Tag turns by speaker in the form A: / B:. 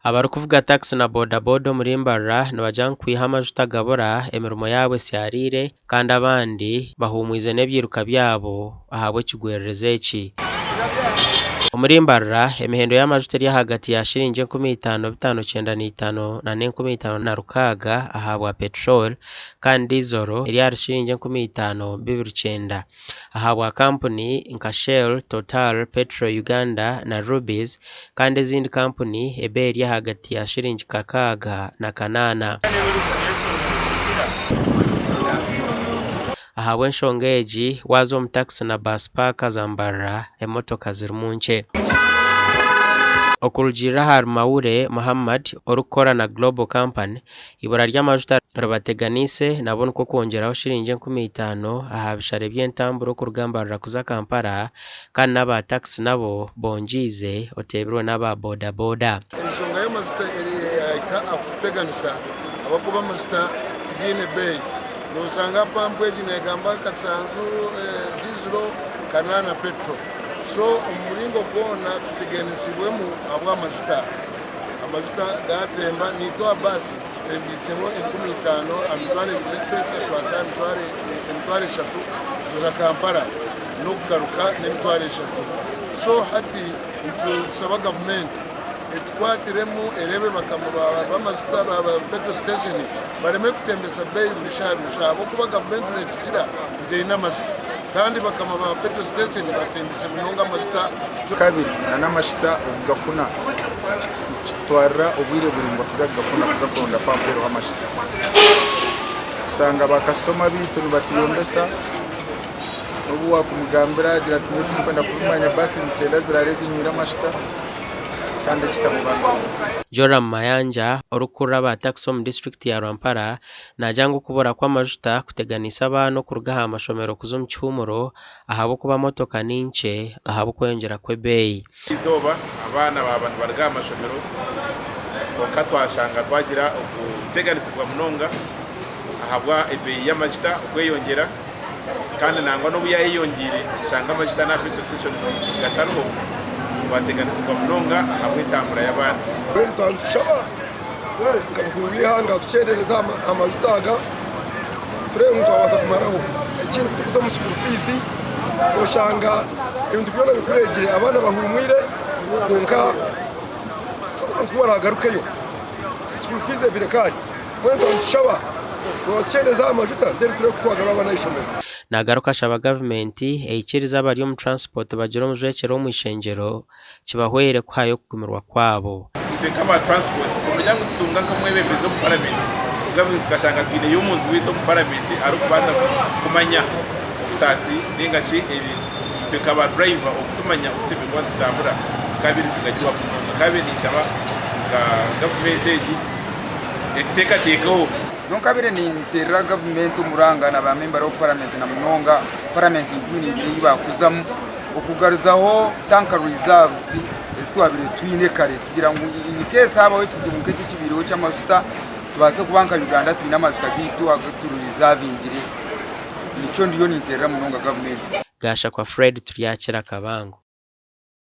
A: Abarikuvuga takisi na bodaboda omuri Mbarara nibagira ngu kwiha amajuta gabura, emirimo yaabo esyariire kandi abandi bahuumwize n'ebyiruka byabo ahabw'ekigwererezi eki. Omuri Mbarara, emihendo y'amajuta eri ahagati ya shiringi 5595 na 5600 ahabwa petrol kandi diesel eri ahari shiringi 5900. Ahabwa kampuni nka Shell, Total, Petro Uganda na Rubis kandi ezindi kampuni ebeeyi eri ahagati ya shiringi 68. Ahabw'enshonga egi, waaza omu takisi na baasi paaka za Mbarara, emotoka zirimu nkye. Okurugiirira ahari Mawule Muhammad orikukora na Global Company, Eibura ry'amajuta ribateganiise nabo nikwo kwongyeraho shiringi 5000 aha bishare by'entambura okuruga Mbarara kuza Kampala kandi n'aba takisi nabo bongyize oteebirwe n'aba boda boda.
B: Enshonga y'amajuta yahika aha kututeganisa ahabw'okuba amajuta tigaine beeyi. Noshanga pampu egi negamba kasanju diziro, kanaana petro. So omu muringo gwona tuteganisibwemu ahabw'amajuta. Amajuta gaatemba, naitwe aha baasi tutembiiseho 5000 aha 20,000 n'ekicweka twata 3000 kuza Kampala n'okugaruka n'emitwaro eshatu. So hati nitushaba gavumenti etukwatiremu ereebe bakama b'amajuta ba petrol station bareme kutembesa beeyi buri shaaha buri shaaha ahabw'okuba gavumenti netugira ngu eine amajuta kandi bakama ba petrol station batembise munonga amajuta.
C: Kabiri n'amajuta okugafuna nikitutwarira obwire buraingwa kuza kugafuna kuza kuronda pampu eriho amajuta. Tushanga bakasitoma baitu nibatuyombesa n'obu waakumugambira agira ati nyowe tindikwenda kubimanya baasi nikyenda ziraare zinywire amajuta kandi ekitakubaasika.
A: Joram Mayanja, orikukurira aba takisi omu disiturikiti ya Rwampara naagira ngu okubura kw'amajuta kuteganiise abaana okuruga aha mashomero kuza omu kihuumuro ahabw'okuba motoka ni nkye ahabw'okweyongyera kw'ebeeyi.
D: Eizooba abaana baaba nibaruga aha mashomero kwonka twashanga twagira okuteganisibwa munonga ahabwa ebeeyi y'amajuta okweyongyera kandi nangwa n'obu yayeyongyeire oshanga amajuta n'aha petrol stations gatariho twateganisibwa munonga ahabw'entambura y'abaana.
B: Mbwenu twaba nitushaba nka mukuru w'eihanga atukyendereze aha majuta aga turebe ngu twabaasa kumaraho. Ekindi kutukuza omu school fees oshanga ebintu byona bikuregire abaana bahumwire kwonka turikureeba ngu kubaragarukeyo school fees ebaire kare. Mbwenu twaba nitushaba ngu batukyendeze aha majuta then turebe ku twagarura abaana aha ishomero.
A: Nagaruka ashaba gavumenti eikirize abari omu transport bagire omujwekyerwa omu ishengyero kibahwere kuhayo okugumirwa kwabo.
D: Itwe nk'aba transport kumanya ngu tutunga nk'omwebembezi omu paramenti, gavumenti tukashanga twineyo omuntu waitu omu paramenti arikubaasa kumanya obusaasi ninga shi itwe nk'aba driver okutumanya oku tushemereire kuba nitutambura tukabaire nituganyirwa munonga. Nkabaire ninshaba nka gavumenti egi etuteekateekeho.
C: Nyowe nkabaire ninteerera gavumenti omuranga na ba memba of paramenti na munonga paramenti 12 ei baakuzamu okugaruzaho tank reserves ezi twabaire twine kare kugira ngu in case habaho ekizibu nk'eki ekibaireho eky'amajuta tubaase kuba nka Uganda twine amajuta gaitu agu turizavingire. Nikyo ndiyo ninteerera munonga gavumenti.
A: Gashakwa Fred Turyakira Kabango.